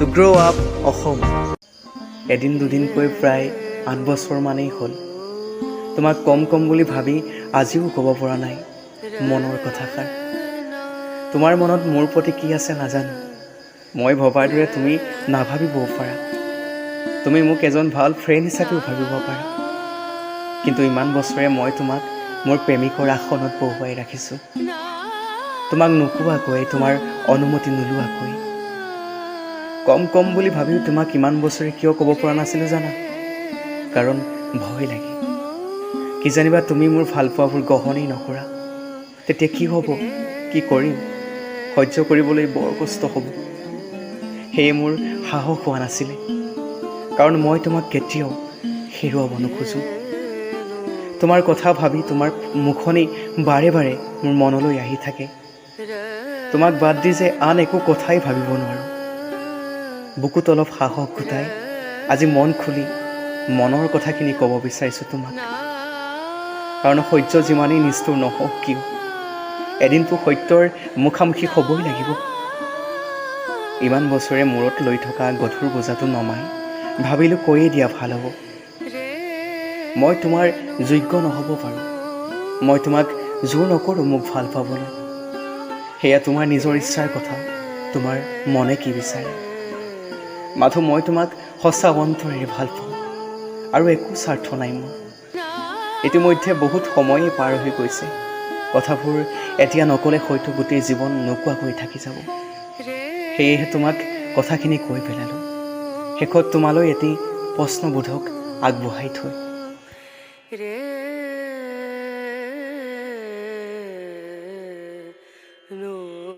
to grow up Assam. এদিন দুদিনকৈ প্ৰায় 8 বছৰমানেই হ'ল। তোমাক কম কম বুলি ভাবি আজিও ক'ব পৰা নাই মনৰ কথাষাৰ। তোমাৰ মনত মোৰ প্ৰতি কি আছে নাজানো। মই ভবাৰ দৰে তুমি নাভাবিবও পাৰা। তুমি মোক এজন ভাল ফ্ৰেণ্ড হিচাপেও ভাবিব পাৰা। কিন্তু ইমান বছৰে মই তোমাক মোৰ প্ৰেমিকৰ আসনত বহুৱাই ৰাখিছোঁ, তোমাক নোকোৱাকৈ, তোমাৰ অনুমতি নোলোৱাকৈ। কম কম বুলি ভাবিও তোমাক ইমান বছৰে কিয় ক'ব পৰা নাছিলোঁ জানা? কাৰণ ভয় লাগে, কিজানিবা তুমি মোৰ ভালপোৱাবোৰ গ্ৰহণেই নকৰা। তেতিয়া কি হ'ব, কি কৰিম, সহ্য কৰিবলৈ বৰ কষ্ট হ'ব। সেয়ে মোৰ সাহস হোৱা নাছিলে, কাৰণ মই তোমাক কেতিয়াও হেৰুৱাব নোখোজোঁ। তোমাৰ কথা ভাবি তোমাৰ মুখনি বাৰে বাৰে মোৰ মনলৈ আহি থাকে। তোমাক বাদ দি যে আন একো কথাই ভাবিব নোৱাৰোঁ। বুকুত অলপ সাহস গোটাই আজি মন খুলি মনৰ কথাখিনি ক'ব বিচাৰিছোঁ তোমাক। কাৰণ সহ্য যিমানেই নিষ্ঠুৰ নহওক কিয়, এদিনতো সত্যৰ মুখামুখি হ'বই লাগিব। ইমান বছৰে মূৰত লৈ থকা গধুৰ বোজাটো নমাই ভাবিলোঁ, কৈয়ে দিয়া ভাল হ'ব। মই তোমাৰ যোগ্য নহ'ব পাৰোঁ। মই তোমাক জোৰ নকৰোঁ মোক ভাল পাবলৈ। সেয়া তোমাৰ নিজৰ ইচ্ছাৰ কথা, তোমাৰ মনে কি বিচাৰে। মাথো মই তোমাক সঁচা অন্তৰেৰে ভাল পাওঁ আৰু একো স্বাৰ্থ নাই মোৰ। ইতিমধ্যে বহুত সময়েই পাৰ হৈ গৈছে। কথাবোৰ এতিয়া নক'লে হয়তো গোটেই জীৱন নোকোৱাকৈ থাকি যাব। সেয়েহে তোমাক কথাখিনি কৈ পেলালোঁ। শেষত তোমালৈ এটি প্ৰশ্নবোধক আগবঢ়াই থৈ